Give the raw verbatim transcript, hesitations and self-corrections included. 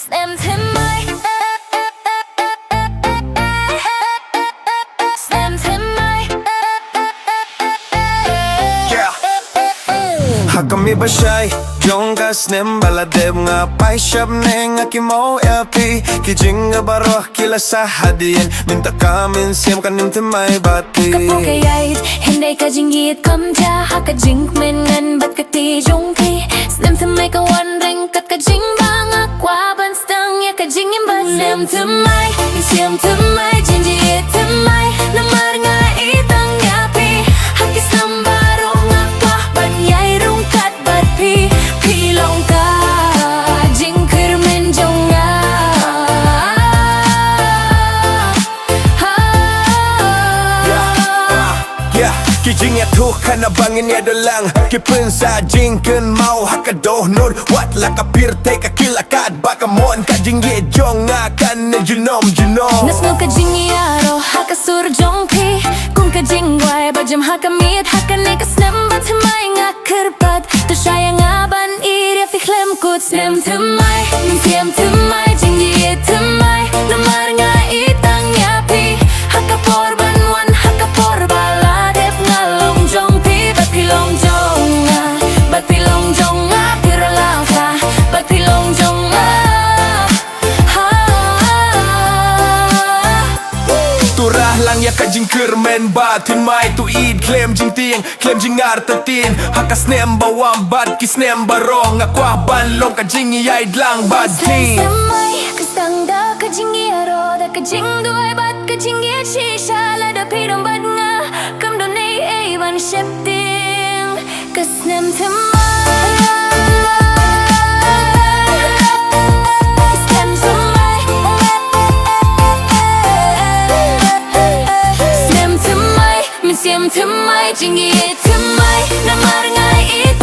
Snem thymmai. Snem thymmai. Yeah. Ha ka miet ba shai jong ka snem ba la dep, nga pyrshah ne nga ki maw ïa phi. Ki jingeh baroh ki la sah hadien, mynta ka mynsiem ka nym thymmai bad phi. Ka por ka ïaid, hynrei ka jingïeit kam jia. Ha ka jingkmen ngan bad ka kti jong phi, snem thymmai ka wan ryngkat ka jingba. Nga kwah ban sdang ïa ka jingim bad snem thymmai, mynsiem thymmai, jingïeit thymmai. Namar nga ïeit tang ïa phi. Ha ki snem baroh nga kwah ban ïai ryngkat bad phi. Phi long ka jingkyrmen jong nga. Ha. Yeah, ah, yeah. Ki jingïathuh kane ba ngin ïadon lang, ki pynsa jingkynmaw ha ka dohnud. Wat la ka pyrthei ka kil akat bad ka mon, ka jingïeit jong nga kan ne junom junom. Nga sngew ka jingïaroh ha ka sur jong phi, kum ka jingduwai ba jem ha ka miet. Ha kane ka snem ba thymmai nga kyrpad, to shah ïa nga ban ïeit ïa phi khlem kut. Snem thymmai, mynsiem thymmai, jingïeit thymmai. Namar nga ïeit tang ïa phi. Ha ka por ban wan, ha ka por ba la dep, nga long jong phi bad phi long jong nga, bad phi long jong nga. Phi ralangkha bad phi long jong nga. Ha. To rah lang ïa ka jingkyrmen ba thymmai, to ïeit khlem jingtieng, khlem jingartatien. Ha ka snem ba wan bad ki snem baroh, nga kwah ban long ka jingïaid lang bad phi. Snem thymmai ka sdang da ka jingïaroh, da ka jingduwai bad ka jingïeit shisha. Lada phi don bad nga, kam don ei ei ban sheptieng. Ka snem thymmai. Snem thymmai. Snem thymmai, mynsiem thymmai, jingïeit thymmai. Namar nga ïeit